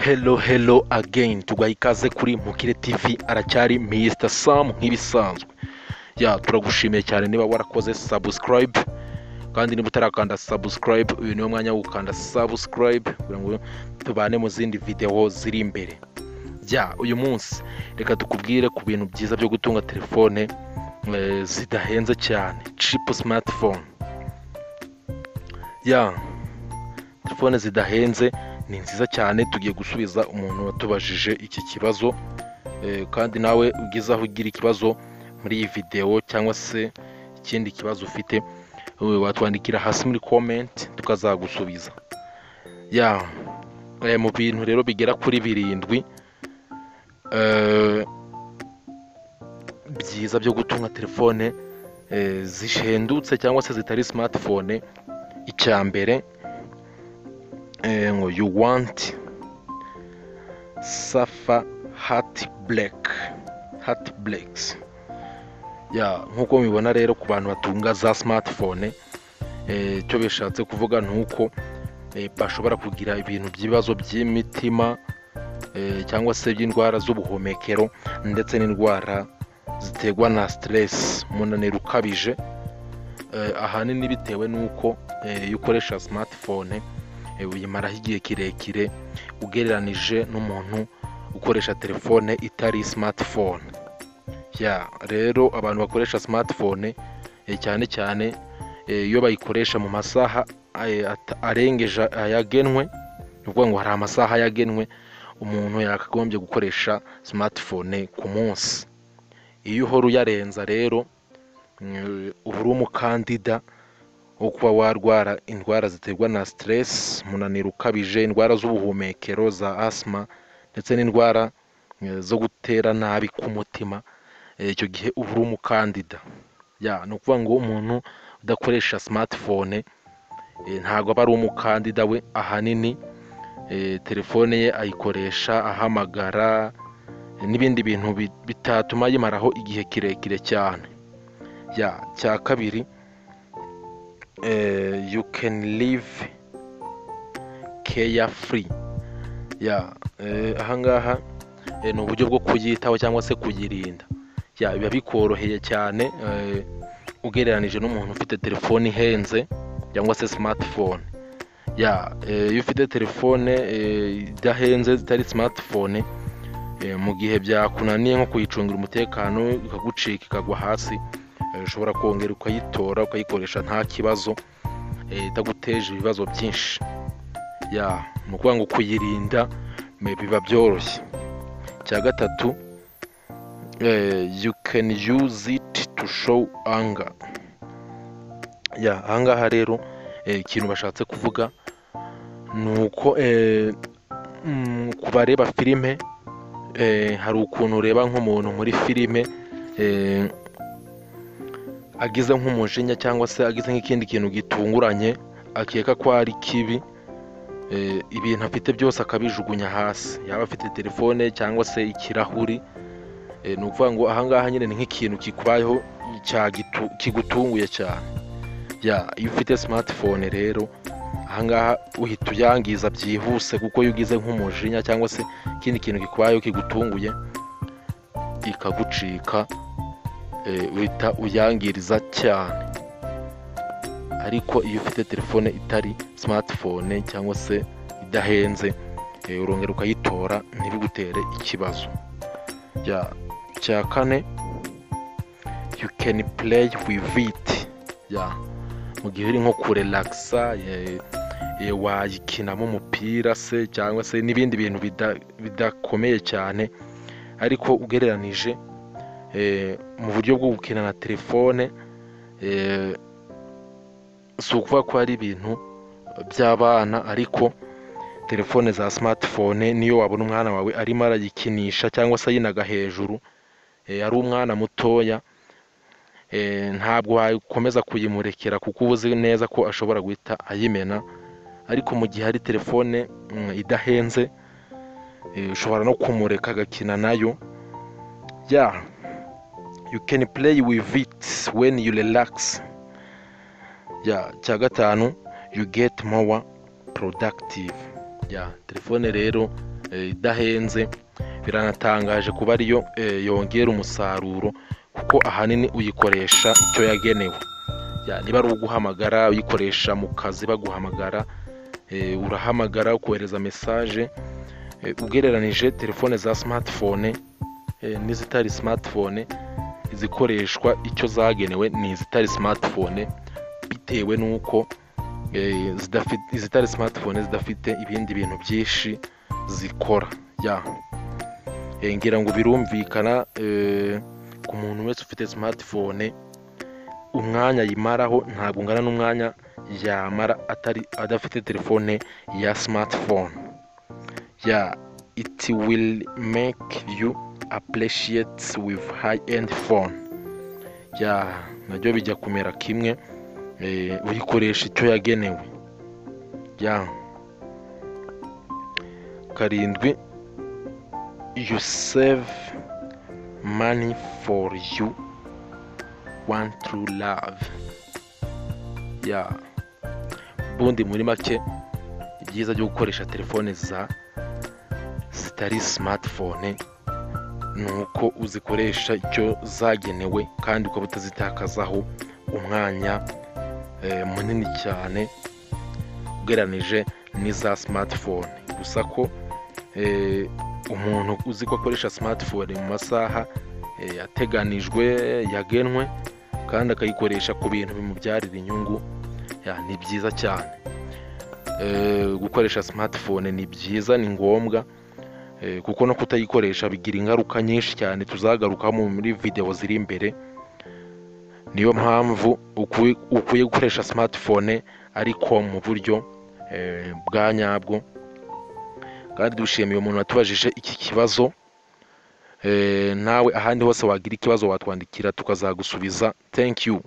Hello, hello again, tugaha ikaze kuri Mukire TV. Aracyari Mr Sam nk'ibisanzwe. Ya, turagushimiye cyane niba warakoze subscribe, kandi niba utarakanda subscribe, uyu niwo mwanya wo gukanda subscribe kugira ngo tubane mu zindi video ziri imbere. Ya, uyu munsi reka tukubwire ku bintu byiza byo gutunga telefone zidahenze cyane, cheap smartphone. Ya, telefone zidahenze ni nziza cyane. Tugiye gusubiza umuntu watubajije iki kibazo, kandi nawe ugize aho ugira ikibazo muri iyi videwo cyangwa se ikindi kibazo ufite, watwandikira hasi muri comment tukazagusubiza. Ya, mu bintu rero bigera kuri birindwi byiza byo gutunga telefone zihendutse cyangwa se zitari smartphone, icya mbere ngo you won't suffer heartbreaks. Ya, nk'uko mubibona rero, ku bantu batunga za smartphone, icyo bishatse kuvuga ni uko bashobora kugira ibintu by'ibibazo by'imitima cyangwa se by'indwara z'ubuhumekero ndetse n'indwara ziterwa na stress, umunaniro ukabije, ahanini bitewe n'uko iyo ukoresha smartphone uyimaraho igihe kirekire ugereranije n'umuntu ukoresha telefone itari smartphone. Ya, rero abantu bakoresha smartphone, cyane cyane iyo bayikoresha mu masaha arengeje ayagenwe, ni ukuvuga ngo hari amasaha yagenwe umuntu yakagombye gukoresha smartphone ku munsi. Iyo uhora uyarenza rero, uba uri umukandida wo kuba warwara indwara ziterwa na stress, umunaniro ukabije, indwara z'ubuhumekero za asima ndetse n'indwara zo gutera nabi k'umutima. Icyo gihe uba uri umukandida. Ya, ni ukuvuga ngo umuntu udakoresha smartphone ntabwo aba ari umukandida. We ahanini telefone ye ayikoresha ahamagara n'ibindi bintu bitatuma ayimaraho igihe kirekire cyane. Ya, cya kabiri, you can live carefree. Ya, ahangaha ni uburyo bwo kuyitaho cyangwa se kuyirinda. Ya, biba bikoroheye cyane ugereranije n'umuntu ufite telefone ihenze cyangwa se smartphone. Ya, iyo ufite telefone idahenze itari smartphone, mu gihe byakunaniye nko kuyicungira umutekano ikagucika ikagwa hasi, ushobora kongera ukayitora ukayikoresha nta kibazo, itaguteje ibibazo byinshi. Ya, ni ukuvuga ngo kuyirinda biba byoroshye. Icya gatatu, you can use it to show anger. Ya, ahangaha rero ikintu bashatse kuvuga ni uko ku bareba filime, hari ukuntu ureba nk'umuntu muri filime agize nk'umujinya cyangwa se agize nk'ikindi kintu gitunguranye akeka ko ari kibi, ibintu afite byose akabijugunya hasi, yaba afite telefone cyangwa se ikirahuri. Ni ukuvuga ngo ahangaha nyine ni nk'ikintu kikubayeho kigutunguye cyane. Ya, iyo ufite smartphone rero, ahangaha uhita uyangiza byihuse, kuko iyo ugize nk'umujinya cyangwa se ikindi kintu kikubayeho kigutunguye ikagucika, uhita uyangiriza cyane. Ariko iyo ufite telefone itari smartphone cyangwa se idahenze, urongera ukayitora ntibigutere ikibazo. Ya, cya kane, you can play with it. Ya, mu gihe uri nko kurelaxa, wayikinamo umupira se cyangwa se n'ibindi bintu bidakomeye cyane. Ariko ugereranije mu buryo bwo gukina na telefone, si ukuvuga ko ari ibintu by'abana, ariko telefone za smartphone niyo wabona umwana wawe arimo arayikinisha cyangwa se ayinaga hejuru, ari umwana mutoya, ntabwo wakomeza kuyimurekera kuko uba uzi neza ko ashobora guhita ayimena. Ariko mu gihe ari telefone idahenze, ushobora no kumureka agakina nayo. Ya, you can play with it when you relax. Ya, cya gatanu, you get more productive. Ya, telefone rero idahenze, biranatangaje kuba ariyo yongera umusaruro, kuko ahanini uyikoresha icyo yagenewe. Niba ari uguhamagara, uyikoresha mu kazi baguhamagara, urahamagara, ukohereza message. Ugereranije telefone za smartphone n'izitari smartphone, izikoreshwa icyo zagenewe ni izitari smartphone, bitewe n'uko izitari smartphone zidafite ibindi bintu byinshi zikora. Ngira ngo birumvikana, ku muntu wese ufite smartphone, umwanya ayimaraho ntabwo ungana n'umwanya yamara atari adafite telefone ya smartphone. It will make you appreciate with high end phone. Nabyo bijya kumera kimwe, uyikoresha icyo yagenewe. 7, you save money for you one true love. Ubundi muri make, ibyiza byo gukoresha telefone za zitari smartphone ni uko uzikoresha icyo zagenewe, kandi ukaba utazitakazaho umwanya munini cyane ugereranije n'iza smartphone. Gusa ko umuntu uzi ko akoresha smartphone mu masaha yateganijwe, yagenwe, kandi akayikoresha ku bintu bimubyarira inyungu, ni byiza cyane. Gukoresha smartphone ni byiza, ni ngombwa, kuko no kutayikoresha bigira ingaruka nyinshi cyane tuzagarukaho muri videwo ziri imbere. Niyo mpamvu ukwiye gukoresha smartphone ariko mu buryo bwa nyabwo. Kandi dushimiye umuntu watubajije iki kibazo. Nawe ahandi hose wagira ikibazo watwandikira tukazagusubiza. Thank you.